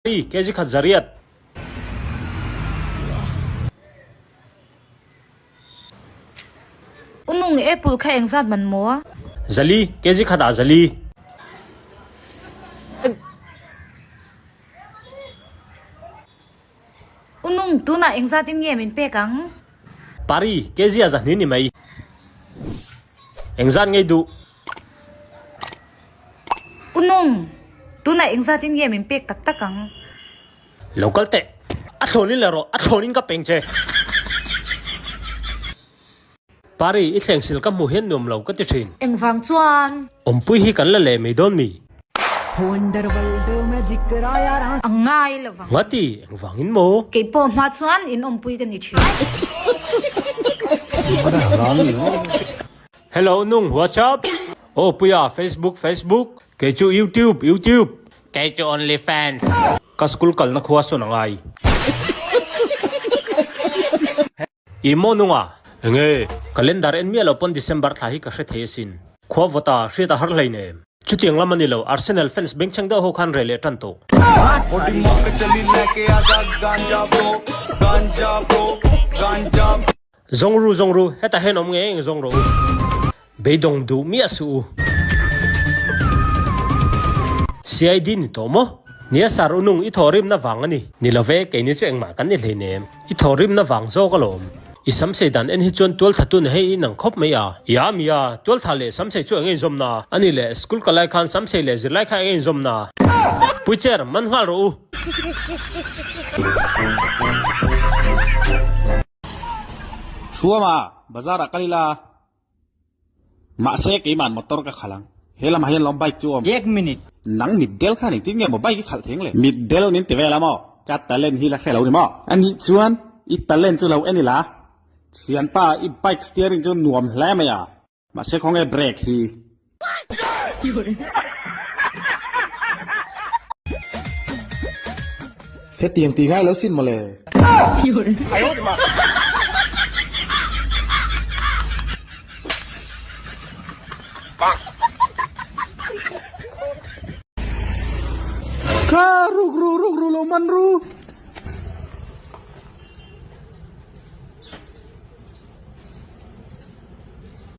I kg khat zariat. U nung apple kha engzat man maw? Zali, kg khat ah zali. U nung tunah engzat in nge min pek ang? Pari, kg ah zahnih ni mai. Engzat ngei duh? U Nung, tunah engzatin nge min pek tak tak ang? Lo kal teh, a thlawnin le rawh, a thlawnin ka peng che. Pari, i thleng sil ka hmuh hian nuam lo ka ti thin. Engvang chuan? Awmpui hi kan la leh mai dawn mi? A ngai lo vang. Ngati, engvangin maw? Keipawh hma chuan in awmpui ka ni thin. Hello Nung what's up? Aw Puia Facebook Facebook Kei chu YouTube YouTube Kei chu Only Fans Ka school kalna khua sawn a ngai. I maw Nunga? Enge? Calendar en miah lo pawn December thla hi ka hre thei asin. Khua vawta hriat a har hleinem. Chutiang lam a ni lo, Arsenal fans bengchheng deuh ho khan reh leh tan tawh. Zawng ru zawng ru, hetah hian awm ngei eng zawng rawh u. Beidawng duh miah suh u. CID ni tawh maw? Nia sar u nung i thawhrimna vang a ni. Ni lo ve, keini chu engmah kan ni hleinem. I thawhrimna vang zawk alawm. I samsei dan en hi chuan tualtha tun hei i nang khawp mai a. Ia mia, tualtha leh samsei chu eng inzawmna? A ni le, school ka lai khan samsei leh zirlai kha eng inzawmna? Puicher, man nghal rawh u. Hruama, bazar ah kal ila, mahse keiman motor ka khalh ang, he lamah hian lawm bike chu awm. Ek minute. Nang mitdel khan engtin nge maw bike i khalh theng le? Mitdel min ti vel a maw? Ka talent hi la hre lo ni maw? Anih chuan i talent chu lo en ila, thianpa i bike steering chu nuam hle mai a. Mahse khawnge break hi. Hetiang tih ngai lo sin mawle. Kha ruk ru ruk ru lo man ru.